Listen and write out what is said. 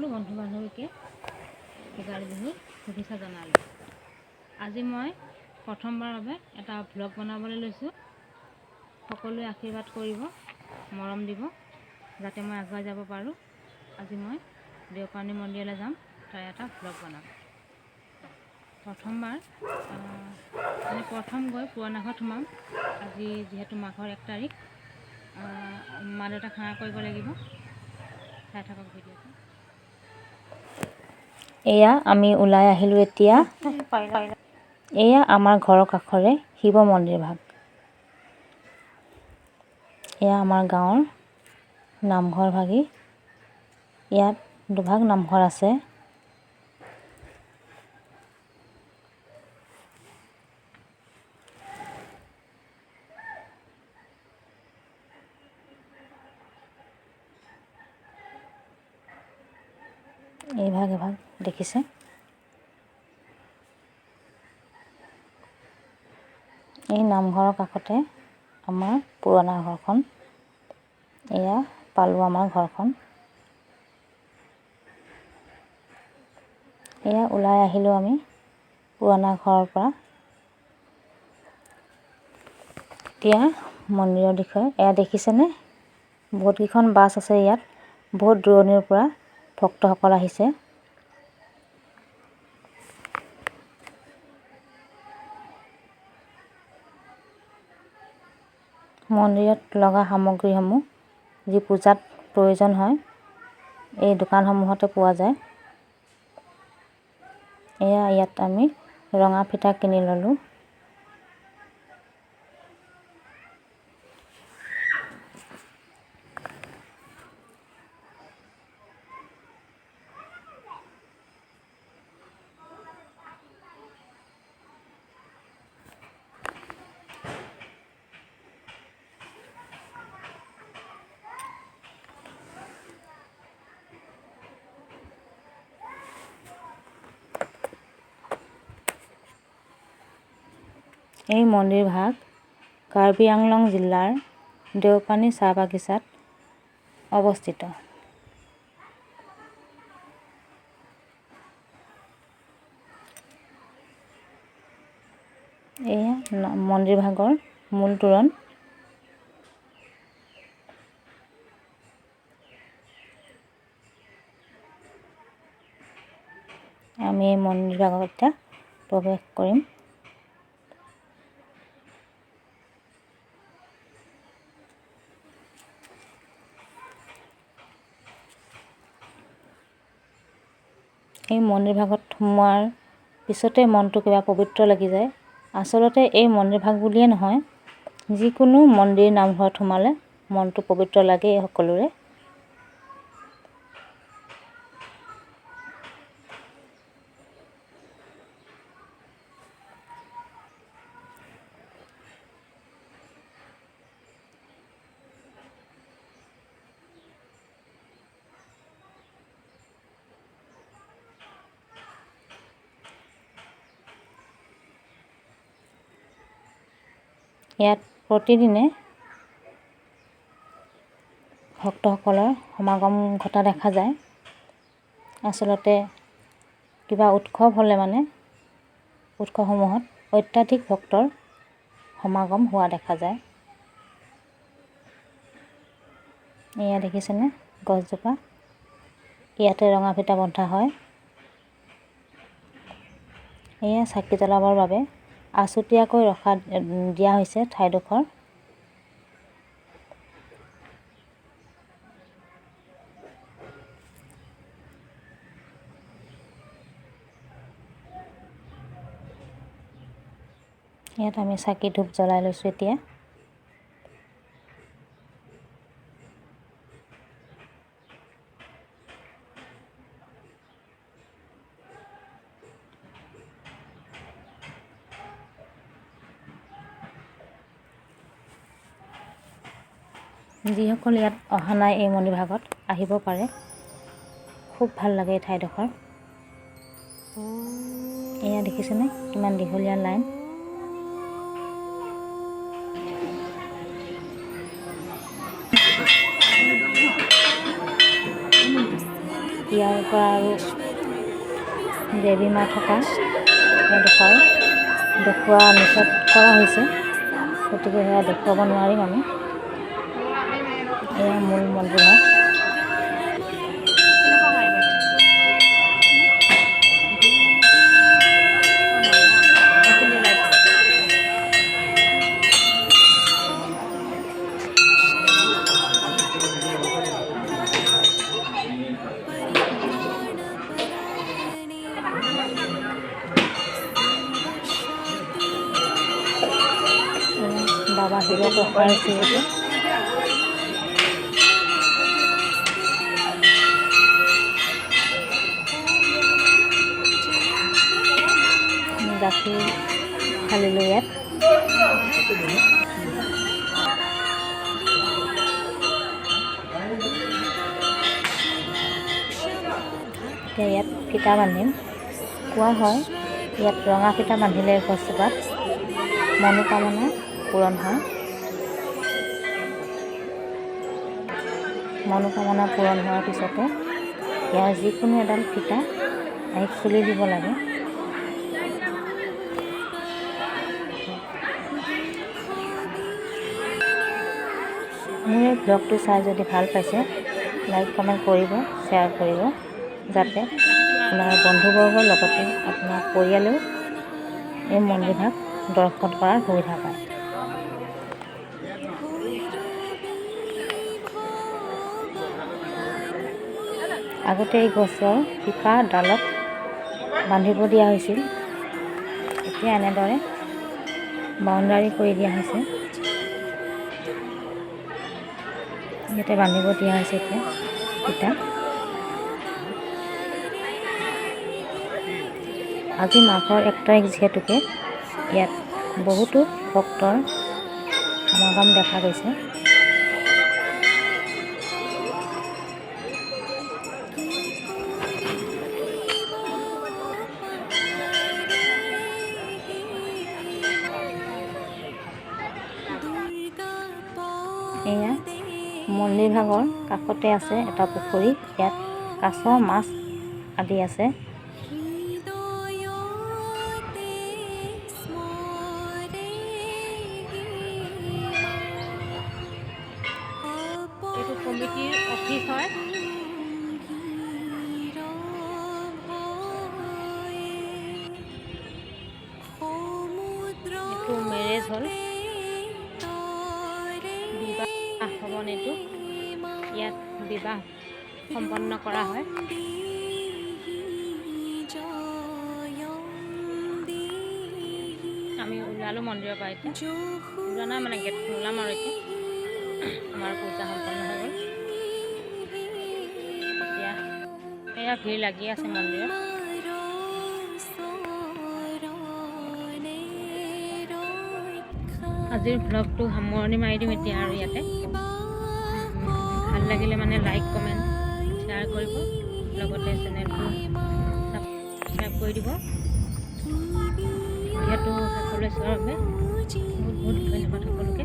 সকলো বন্ধু বান্ধৱীকে ভোগালী বিহুৰ শুভেচ্ছা জনালোঁ। আজি মই প্ৰথমবাৰৰ বাবে এটা ভ্লগ বনাবলৈ লৈছোঁ। সকলোৱে আশীৰ্বাদ কৰিব, মৰম দিব, যাতে মই আগুৱাই যাব পাৰোঁ। আজি মই দেওপানী মন্দিৰলৈ যাম, তাৰে এটা ভ্লগ বনাম। প্ৰথমবাৰ মানে প্ৰথম গৈ পুৰণা ঘৰত সোমাম। আজি যিহেতু মাঘৰ 1 তাৰিখ, মা দেউতাক সেৱা কৰিব লাগিব। চাই থাকক ভিডিঅ'টো। এয়া আমি ওলাই আহিলোঁ এতিয়া। এয়া আমাৰ ঘৰৰ কাষৰে শিৱ মন্দিৰ ভাগ। এয়া আমাৰ গাঁৱৰ নামঘৰ ভাগি। ইয়াত দুভাগ নামঘৰ আছে। এইভাগ এভাগ দেখিছে। এই নামঘৰৰ কাষতে আমাৰ পুৰণা ঘৰখন। এয়া পালোঁ আমাৰ ঘৰখন। এয়া ওলাই আহিলোঁ আমি পুৰণা ঘৰৰ পৰা। এতিয়া মন্দিৰৰ দিশে। এয়া দেখিছেনে, বহুতকেইখন বাছ আছে ইয়াত। বহুত দূৰণিৰ পৰা ভক্তসকল আহিছে। মন্দিৰত লগা সামগ্ৰীসমূহ যি পূজাত প্ৰয়োজন হয়, এই দোকানসমূহতে পোৱা যায়। এয়া ইয়াত আমি ৰঙা ফিটা কিনি ল'লোঁ। এই মন্দিৰভাগ কাৰ্বি আংলং জিলাৰ দেওপানী চাহ বাগিচাত অৱস্থিত। এয়া মন্দিৰভাগৰ মূল তোৰণ। আমি এই মন্দিৰভাগত এতিয়া প্ৰৱেশ কৰিম। এই মন্দিৰভাগত সোমোৱাৰ পিছতে মনটো কিবা পবিত্ৰ লাগি যায়। আচলতে এই মন্দিৰভাগ বুলিয়ে নহয়, যিকোনো মন্দিৰ নামঘৰত সোমালে মনটো পবিত্ৰ লাগে সকলোৰে। ইয়াত প্ৰতিদিনে ভক্তসকলৰ সমাগম ঘটা দেখা যায়। আচলতে কিবা উৎসৱ হ'লে মানে উৎসৱসমূহত অত্যাধিক ভক্তৰ সমাগম হোৱা দেখা যায়। এয়া দেখিছেনে গছজোপা, ইয়াতে ৰঙা ফিটা বন্ধা হয়। এয়া চাকি জ্বলাবৰ বাবে আছুতীয়াকৈ ৰখা দিয়া হৈছে ঠাইডোখৰ। ইয়াত আমি চাকি ধূপ জ্বলাই লৈছোঁ এতিয়া। যিসকল ইয়াত অহা নাই এই মন্দিৰভাগত আহিব পাৰে, খুব ভাল লাগে এই ঠাইডোখৰ। এয়া দেখিছেনে কিমান দীঘলীয়া লাইন। ইয়াৰ পৰা আৰু দেৱী মা থকা এডোখৰ দেখুওৱা নিষেধ কৰা হৈছে, গতিকে সেয়া দেখুৱাব নোৱাৰিম আমি। এয়া মূল মন্দিৰ হয়। বাবা শিৱক ৰখা হৈছে এইটো। গাখীৰ ঢালিলোঁ ইয়াত। এতিয়া ইয়াত ফিটা বান্ধিম। কোৱা হয় ইয়াত ৰঙা ফিটা বান্ধিলে গছজোপাত মনোকামনা পূৰণ হয়। মনোকামনা পূৰণ হোৱাৰ পিছতে ইয়াৰ যিকোনো এডাল ফিটা আহি খুলি দিব লাগে। মোৰ এই ব্লগটো চাই যদি ভাল পাইছে লাইক কমেণ্ট কৰিব, শ্বেয়াৰ কৰিব, যাতে আপোনাৰ বন্ধুবৰ্গৰ লগতে আপোনাৰ পৰিয়ালেও এই মন্দিৰভাগ দৰ্শন কৰাৰ সুবিধা পায়। আগতে এই গছৰ শিপা ডালত বান্ধিব দিয়া হৈছিল, এতিয়া এনেদৰে বাউণ্ডাৰী কৰি দিয়া হৈছে। ইয়াতে বান্ধিব দিয়া হৈছে এতিয়া ফিটা। আজি মাঘৰ 1 তাৰিখ যিহেতুকে ইয়াত বহুতো ভক্তৰ সমাগম দেখা গৈছে। এয়া মন্দিৰভাগৰ কাষতে আছে এটা পুখুৰী, ইয়াত কাছ মাছ আদি আছে। এইটো কমিটিৰ অফিচ হয়। এইটো মেৰেজ হল, বিবাহ ভৱন। এইটো ইয়াত বিবাহ সম্পন্ন কৰা হয়। আমি ওলালোঁ মন্দিৰৰ পৰা, এতিয়া ওলোৱা নাই মানে গেটখন ওলাম আৰু এতিয়া আমাৰ পূজা সম্পন্ন হৈ গ'ল। এতিয়া এয়া ভিৰ লাগি আছে মন্দিৰত। আজিৰ ভ্লগটো সামৰণি মাৰি দিম এতিয়া আৰু ইয়াতে। ভাল লাগিলে মানে লাইক কমেণ্ট শ্বেয়াৰ কৰিব, লগতে চেনেলটো ছাবস্ক্ৰাইব কৰি দিব। ভিডিঅ'টো শেষলৈ চোৱাৰ বাবে বহুত বহুত ধন্যবাদ সকলোকে।